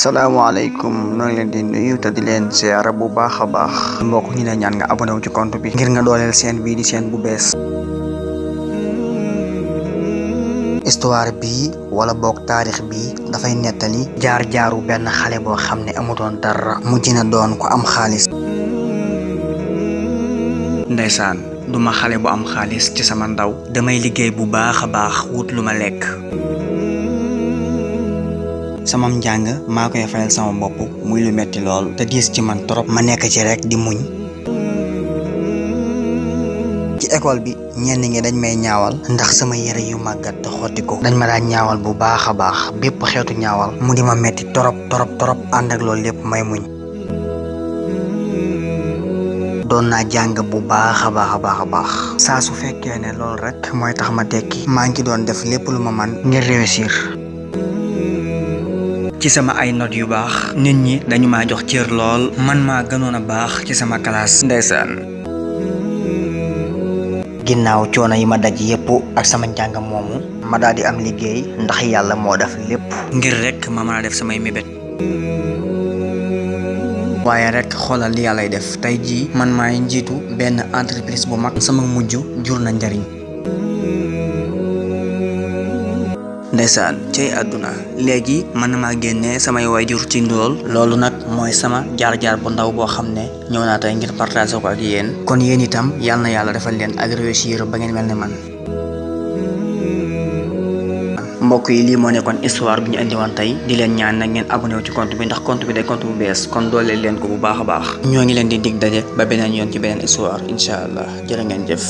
salaamaaleykum noo ngi leen di nuyu te di leen ziara bu baax a baax mbokk ñi la ñaan nga abonné wu ci compte bi ngir nga dooleel seen bii di seen bu bees. histoire bii wala boog taarix bii dafay nettali jaar-jaaru benn xale boo xam ne amutoon dara mujj na doon ko am xaalis. ndeysaan duma xale bu am xaalis ci sama ndaw damay liggéey bu baax a baax wut lu ma lekk. samam njàng maa koy fayal sama bopp muy lu metti lool te diis ci man trop ma nekk ci rek di muñ. ci école bi ñenn ñi dañ may ñaawal ndax sama yére yu màggat te xotti ko dañ ma daan ñaawal bu baax a baax bépp xeetu ñaawal mu di ma metti torop ànd ak loolu lépp may muñ. doon naa jàng bu baax a baax saa su fekkee ne loolu rek mooy tax ma tekki maa ngi doon def lépp lu ma man ngir réussir. ci sama ay notes yu baax nit ñi dañu maa jox cër lool man maa gënoon a baax ci sama classe. ndeysaan ginnaaw coono yi ma daj yépp ak sama njàng moomu ma daal di am liggéey ndax yàlla moo def lépp ngir rek ma mën a def samay mébét. waaye rek xoolal li yàllay def tey jii man maay njiitu benn entreprise bu mag sama mujj jur na njariñ. ndeysaan cey àdduna léegi mën na maa génnee samay waajur ci ndóol loolu nag mooy sama jaar-jaar bu ndaw boo xam ne ñëw naa tey ngir partager ko ak yéen kon yéen itam yal na yàlla defal leen ak réussir ba ngeen mel ne man. mbokk yi lii moo nekkoon histoire bi ñu indi woon tey di leen ñaan nag ngeen abonné wu ci compte bi ndax compte bi day compte bu bees kon dooleel leen ko bu baax a baax ñoo ngi leen di dig daje ba beneen yoon ci beneen histoire incha allah jërë ngeen jëf.